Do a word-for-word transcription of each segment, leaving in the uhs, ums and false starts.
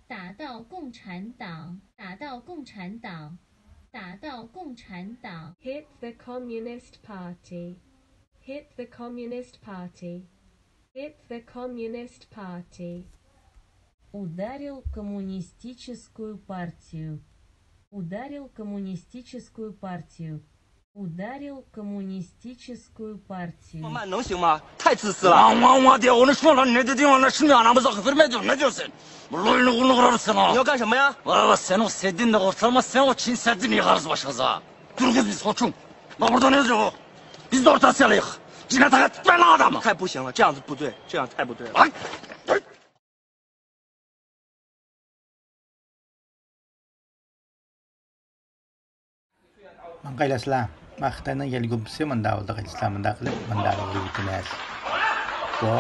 打倒共产党，打倒共产党，打倒共产党。Hit the Communist Party, hit the Communist Party, hit the Communist Party. Ударил коммунистическую партию. Ударил коммунистическую партию. Ударил коммунистическую партию. 慢慢能行吗？太自私了。 Vah vah vah diye konuşma lan, ne dediğin anlaşılmıyor, anamıza küfür mü ediyorsun, ne diyorsun? Vallahi bunu kırarım seni ha. 你要干什么呀？ Vah vah, sen o Seddin'i de kurtarmazsan, o Çin Seddin'i yıkarız başınıza. Dur kız, biz koçum. Bak burada ne yazıyor o? Biz de orta Asyalıyız. Cine takat tutmayın lan adamı. 太不行了，这样子不对，这样太不对了。 Lan! ماڭا قايلاسىلا، ما خىتاينىڭ يەر گۇمپىسى مۇنداق بولدى، قايلىسىلا مۇنداق قىلىپ، مۇنداق بولدى يېتىمەس. بۇ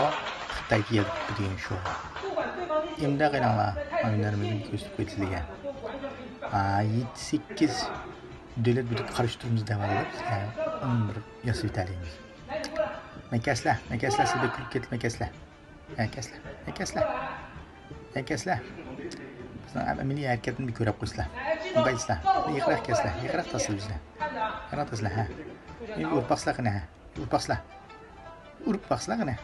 خىتايدىكى يەر گۇمپا دېگەن شۇ. ئېمدى قايلاڭلا، ما ھۈنەرىمىزنى كۆرسىتىپ قويدى سىلىگە. ھا، يەتتە سەككىز دۆلەت بىرلىككە قارشى تۇرىمىز دەۋالدى، بىز ئۇنى بىر ياسىۋېتەلەيمىز. مەكەسلە، مەكەسلە، سىز بىر كۈلۈپ كەتتى، مەكەسلە. ھە، كەسلە. ھە، كەسلە. ھە، كەسلە. بىزنىڭ ئەمەلىي ھەرىكەتنى بىر كۆرۈپ قويسىلا. مۇنداق دەيسىلا. يېقىنراق كەسلە. يېقىنراق تاسلا بىزنى. يېقىنراق تاسلا، ھە. ئۇرۇپ باقسىلا قېنى، ھە. ئۇرۇپ باقسىلا. ئۇرۇپ باقسىلا قېنى.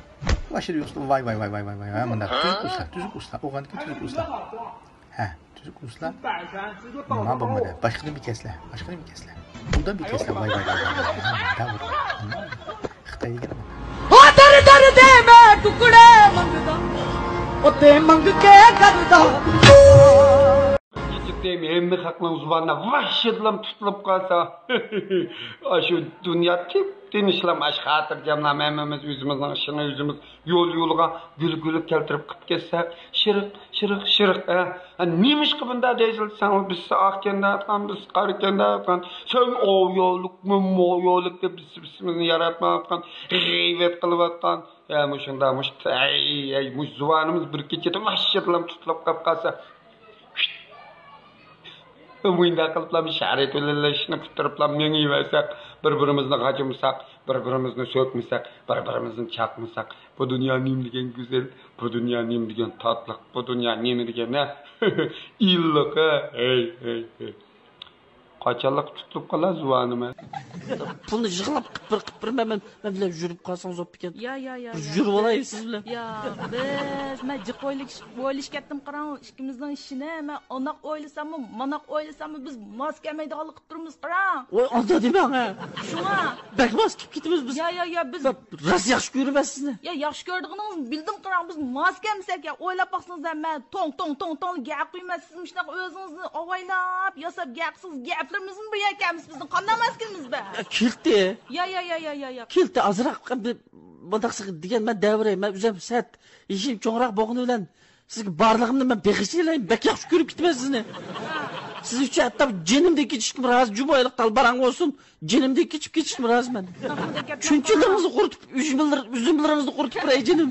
باشلىدى يوقسىلا. ۋاي، ۋاي، ۋاي. ھە، مۇنداق. تۈزۈك ئۇسلا، تۈزۈك ئۇسلا. ئوغانكى تۈزۈك ئۇسلا. ھە. تۈزۈك ئۇسلا. ما بولمىدى. باشقىدىن بىر كەسلە. باشقىدىن بىر كەسلە. بۇدا بىر كەسلە. ۋاي، ۋاي، ۋاي، ۋاي، ۋاي. مۇنداق بىر. خىتاي دېگەن. ئاتىرى دەردى مە كۇكۇرە ماڭگىدا. ئوتى ماڭگىكە گەردە. كېچىكتىم ھەممە خەقنىڭ زۇۋانىدا ۋاھشىدىلام تۇتۇلۇپ قالسا. ئاشۇ دۇنيا تىپ تىنچلام، ئاشۇ خاتىرجەملام، ھەممىمىز ئۆزىمىزنىڭ ئىشىنى ئۆزىمىز يول-يولىغا گۈل-گۈل كەلتۈرۈپ قىپ كەتسەك، شىرىق، شىرىق، شىرىق، ھە. ھە، نېمىشقا بۇنداق دەيسىلە دېسەڭ، بىزسى ئاقكەن دەۋاتقان، بىزسى قارىكەن دەۋاتقان، سەن ئوۋيولۇق، مەن موۋيولۇق دەپ بىز بىرسىمىزنى ياراتمايۋاتقان، غەيۋەت قىلىۋاتقان. ھە، مۇشۇنداق، مۇشۇ، ھەي، ھەي، مۇشۇ زۇۋانىمىز بىر كېچىدە ۋاھشىدىلام تۇتۇلۇپ قاپ قالسا، مۇنداق قىلىپلا شەھەر تۆلەنلىشىنى پۈتتۈرۈپلا مېڭىۋەرسەك، بىر-بىرىمىزنى غاجىمىساق، بىر-بىرىمىزنى سۆكمىسەك، بىر-بىرىمىزنى چاقمىساق، بۇ دۇنيا نېمە دېگەن گۈزەل، بۇ دۇنيا نېمە دېگەن تاتلىق، بۇ دۇنيا نېمە دېگەن، ھە؟ ئىللىق، ھە؟ ھەي، ھەي، ھەي. قاچانلىق تۇتۇلۇپ قالار زۇۋانىم، ھە؟ پۇلنى يىغلاپ قىپىر، قىپىر، مەن، مەن، مەن بىلەن يۈرۈپ قالساڭ زوپ ئىكەن. يا، يا، يا، بىر يا. يۈرۈپ ئالاي سىز بىلەن. يا، بىز، مەن جىق ئويلىشىپ كەتتىم، قاراڭ، ئىككىمىزنىڭ ئىشىنى، مەن ئۇنداق ئويلىساممۇ، مۇنداق ئويلىساممۇ، بىز ماس كەلمەيدىغانلىق قىلىپ تۇرىمىز، قاراڭ. ۋاي، ئاندا دېمەڭ، ھە. شۇڭا. بەك ماس كېلىپ كېتىمىز بىز. يا، يا، يا، بىز. بەك راست ياخشى كۆرىمەن سىزنى. يا، ياخشى كۆرىدىغىنىڭىزنى بىلدىم، قاراڭ، بىز ماس كەلمىسەك، يا، ئويلاپ باقسىڭىز، ھە، مەن توڭ، توڭ، توڭ، توڭ گەپ قىلماس، سىز مۇشۇنداق ئۆزىڭىزنى ئاۋايلاپ، ياساپ گەپ قىلسىڭىز، گەپلىرىمىزمۇ بىر يەرگە كەلمىسە، بىزنىڭ قانداق ماس كېلىمىز بىز؟ يا، كېلىتى. يا، يا، يا، يا، يا، يا. كېلىتى ئازراق، بىر مۇنداق دېگەن، مەن دەۋرەي، مەن ئۆزۈم سەت يېشىم چوڭراق بولغىنى بىلەن، سىزگە بارلىقىمنى مەن بېغىشلايلايمەن، بەك ياخشى كۆرۈپ كېتىمەن سىزنى. سىز ئۈچۈن ھەتتا جېنىمدىن كېچىشكىمۇ رازى، جۇمۇ ئايلىق تالباراڭ بولسۇن، جېنىمدىن كېچىپ كېتىشكىمۇ رازىمەن. شۇنچىلىرىڭىزنى قۇرۇتۇپ، ئۈزۈملىرىڭىزنى قۇرۇتۇپ بېرەي جېنىم.